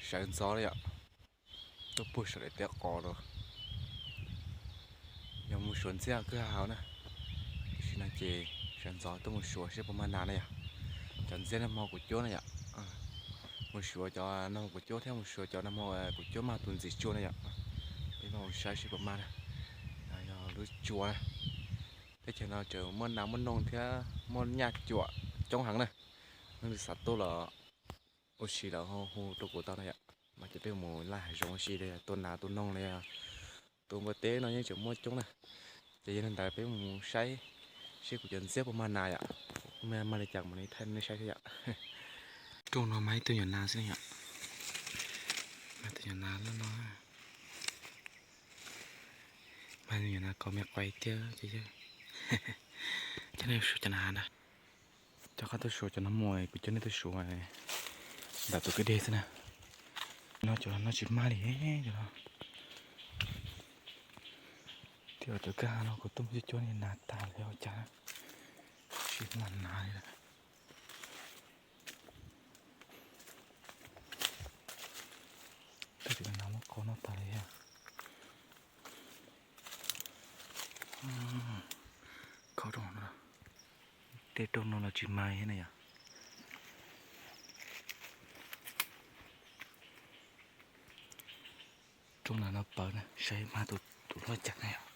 Sawv ntxov li yom, tuaj puag saum daim teb qos los. Yog mus suav ntxiab kwj ha hauv na, tam sim no ces sawv ntxov tuaj mus suav seb puas mag nas na yom. Cov ntxiab nag hmo kuv cuab na yom, mus suav cov nag hmo kuv cuab thiab mus suav cov nag hmo kuv cuab mag tus ntxiv tsuag na yom. Peb mam mus saib seb puas mag na. Yog lub tsua na. Teb chaws no tseem muaj nas muaj noog thiab muaj nyaj cuam coob heev na. Leej twg xav tuaj los ua si los hu rau kuv tau na yom. Mas ces peb mus laj hav zoov ua si li tua nas tua noog li, tua npua teb no yeej tseem muaj coob na. Ces yog li ntawd peb mus saib seb kuv cov ntxiab puas mag nas yom. Mag li cas mam li thaij nej saib thiab yom. Rooj no mag ib tug nyuam nas xwb yom. Mag tus nyuam nas loj no. Mag tus nyuam nas kov me quav tiag ces yog. Coj nej suav cov nas na. Coj qab tuaj suav cov no mus, kuv coj nej tuaj suav ntawm tus kwj deg xwb na. No cov no tsis mag li cov no. Twb cov kwj ha no kuv tuaj mus cuab cuab nas tag li ua cas tsis mag nas li lawm. Tab sis nas muab kho noj tag li thiab. Kho rooj no, tej rooj no los tsis mag thiab na yom. Rooj no pawv na, saib mag tus hlob cas na yom.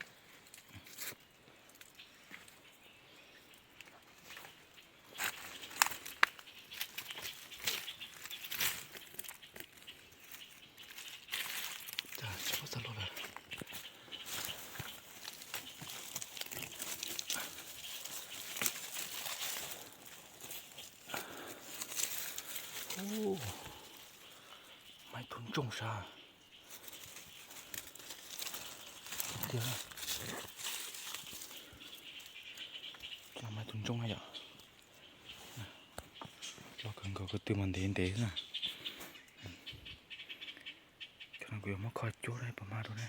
Mag ib tug ntsooj sav. Tiag, mag ib tug ntsooj na yom. Loj kawg nkaus, ko tw mas ntev ntev xwb na. Cov no kuv yuav muab kho cuab puas mag rau ne.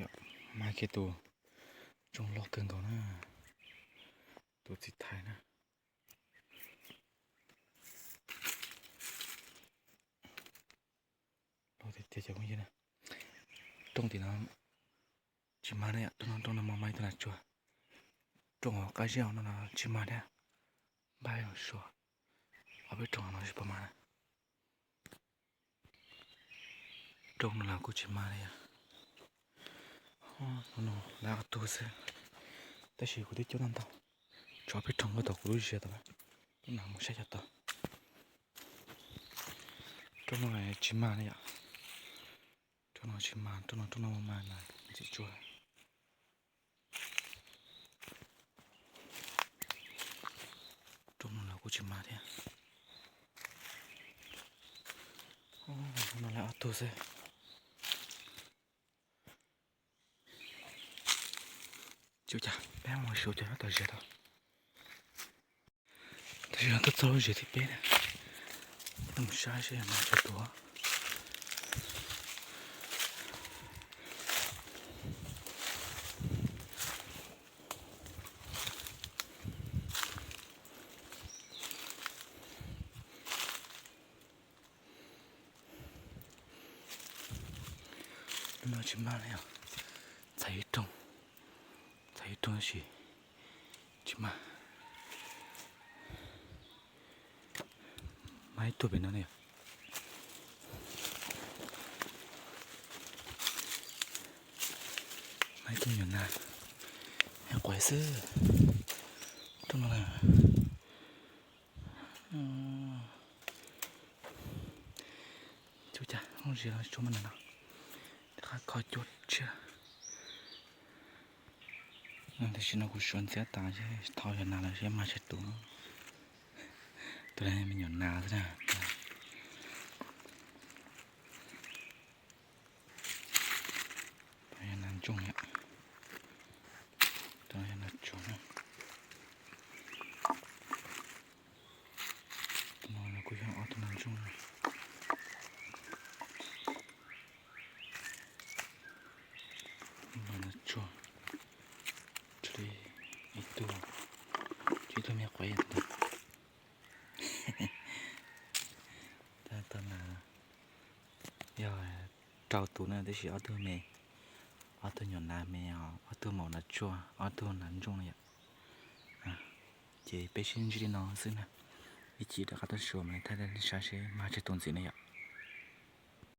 Yog, mag kiag tus ntsooj loj kawg nkaus na, tus txiv thais na. Loj tiag tiag cov phooj ywg na. Rooj tim no tsis mag na yom, rooj no, rooj no mag ib tug nas tsuag. Rooj qab zeb no no tsis mag thiab. Npaj los suav ob peb rooj no seb puas mag na. Rooj no los kuj tsis mag li yom. No lawv ob tug xwb, tab sis kuv twb cuab tau ntau, tshuav peb rooj nkaus tau kuv lub ziav tau na. Rooj no mus saib cov tau. Rooj no tsis mag li yom. Rooj no tsis mag, rooj no rooj no mag nas ntxim tsuag. Rooj no los kuj tsis mag thiab. No lawv ob tug xwb. Tsis ua cas, peb mus suav cov nyob tom ziav tau. Tam sim no tuaj txog lub ziav thib peb na, mus saib seb yog nas tsuag tuag. No tsis mag li os. Txhais ib rooj, txhais ib rooj tab sis tsis mag. Mag ib tug pem no na. Mag ib tug nyuam nas, quav xwb. Rooj no na. Tsis ua cas, lub ziav no tsuag mas na no, rov qab kho cuab tshiab. Tam sim no kuv suav ntxiab tas seb thau yog nas los seb mag tsis tus. Tus no me nyuam nas xwb na. Tus no yog nas ntsoog yom. Tus no yog nas tsuag na. Tus no los kuj yog ob tug nas ntsoog na. Tus no nas tsuag, tshuav li ib tug, tshuav ib tug me quav ntawd. Tag Rau tus na, tab sis ob tug me, ob tug nyuam nas me, ob tug maum nas tsuag, ob tug nas ntsooj na yom. Ces peb sib ntsib li no xwb na, ib chim rov qab tuaj xyuas mam li thaij nej saib seb mag tsawg tus ntxiv na yom.